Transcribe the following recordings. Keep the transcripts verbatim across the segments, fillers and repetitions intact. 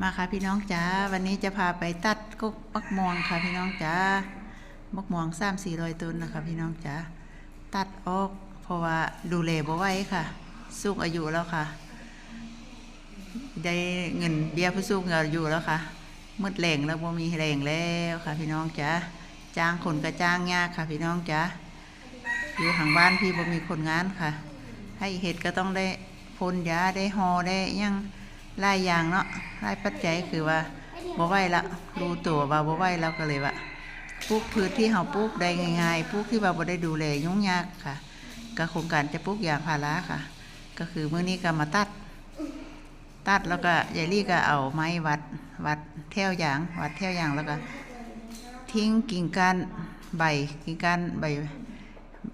มาค่ะพี่น้องจ๋า วันนี้จะพาไปตัดกกมะม่วงค่ะพี่น้องจ๋า มะม่วงสามสี่ร้อยต้นนะคะพี่น้องจ๋า ตัดออก เพราะว่าดูแลบ่ไหวค่ะ สูงอายุแล้วค่ะ ได้เงินเบี้ยผู้สูงอายุแล้วค่ะ หมดแรงแล้ว บ่มีแรงแล้วค่ะพี่น้องจ๋า จ้างคนก็จ้างยากค่ะพี่น้องจ๋า อยู่ทางบ้านพี่บ่มีคนงานค่ะ ให้เฮ็ดก็ต้องได้พ่นยา ได้ห่อ ได้หยังหลายอย่างเนาะ หลายปัจจัย คือว่าบ่ไหวละ รู้ตัวว่าบ่ไหวแล้วก็เลยว่า ปลูกพืชที่เฮาปลูกได้ง่ายๆ ปลูกที่ว่าบ่ได้ดูแลยุ่งยากค่ะ ก็โครงการจะปลูกยางพาราค่ะ ก็คือมื้อนี้ก็มาตัด ตัดแล้วก็ยายลี่ก็เอาไม้วัด วัดแถวยาง วัดแถวยางแล้วก็ ทิ้งกิ่งก้านใบ กิ่งก้านใบ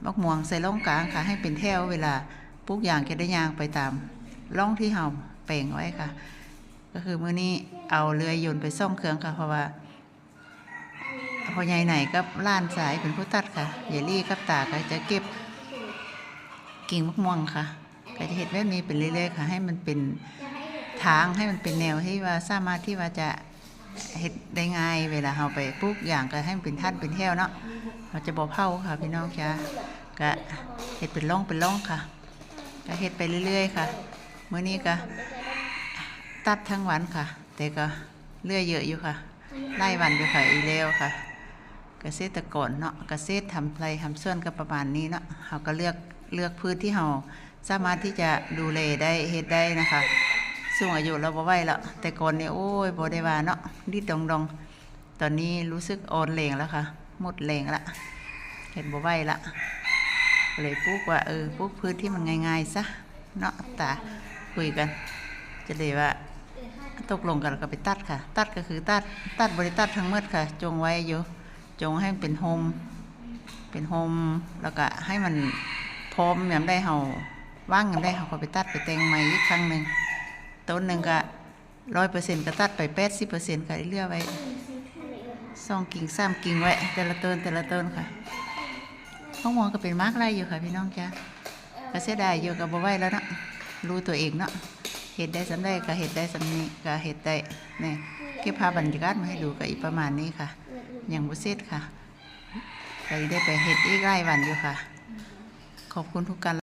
มะม่วงใส่ร่องกลางค่ะ ให้เป็นแถว เวลาปลูกยางจะได้ย่างไปตามร่องที่เฮาแปลงไว้ค่ะ ก็คือมื้อนี้เอาเลื่อยยนต์ไปสองเครื่องค่ะ เพราะว่าพ่อใหญ่ไหนกับหลานชายเป็นผู้ตัดค่ะ ยายลี่กับตาก็จะเก็บกิ่งมะม่วงค่ะ ก็จะเฮ็ดแบบนี้ไปเรื่อยๆค่ะ ให้มันเป็นทาง ให้มันเป็นแนวที่ว่าสามารถที่ว่าจะเฮ็ดได้ง่าย เวลาเฮาไปปลูกยางก็ให้มันเป็นท่านเป็นแถวเนาะ เฮาจะบ่เผาค่ะพี่น้องจ๋า ก็เฮ็ดเป็นร่องเป็นร่องค่ะ ก็เฮ็ดไปเรื่อยๆค่ะ มื้อนี้ก็ตัดทั้งวันค่ะ แต่ก็เลื่อยเยอะอยู่ค่ะ หลายวันอยู่ค่ะ อีแล้วค่ะ เกษตรกรเนาะ เกษตรทำไร่ทำสวนก็ประมาณนี้เนาะ เฮาก็เลือก เลือกพืชที่เฮาสามารถที่จะดูแลได้ เฮ็ดได้นะคะ สูงอายุแล้วบ่ไหวแล้ว แต่ก่อนนี่ โอ้ย บ่ได้ว่าเนาะ ดิดดองๆ ตอนนี้รู้สึกอ่อนแรงแล้วค่ะ หมดแรงละ เฮ็ดบ่ไหวละ ก็เลยปลูกว่า เออ ปลูกพืชที่มันง่ายๆซะเนาะ ตาคุยกัน จะเลยว่า ตกลงกันแล้วก็ไปตัดค่ะ ตัดก็คือตัด ตัดบ่ได้ตัดทั้งหมดค่ะ จงไว้อยู่ จงให้มันเป็นโฮม เป็นโฮม แล้วก็ให้มันพร้อม ยามใดเฮาว่าง ยามใดเฮาก็ไปตัดไปแต่งใหม่อีกครั้งหนึ่ง ต้นหนึ่งก็ร้อยเปอร์เซ็นต์ ก็ตัดไปแปดสิบเปอร์เซ็นต์ ก็เหลือไว้สองกิ่งสามกิ่งไว้ แต่ละต้นแต่ละต้นค่ะ มะม่วงก็เป็นหมากหลายอยู่ค่ะพี่น้องจ๋า ก็เสียดายอยู่ ก็บ่ไหวแล้วเนาะ รู้ตัวเองเนาะ เฮ็ดได้ส่ำใดก็เฮ็ดได้ส่ำนี้ ก็เฮ็ดได้ นี่ เก็บภาพบรรยากาศมาให้ดู ก็อีกประมาณนี้ค่ะ ยังบ่เสร็จค่ะ ก็ได้ไปเฮ็ดอีกหลายวันอยู่ค่ะ ขอบคุณทุกการ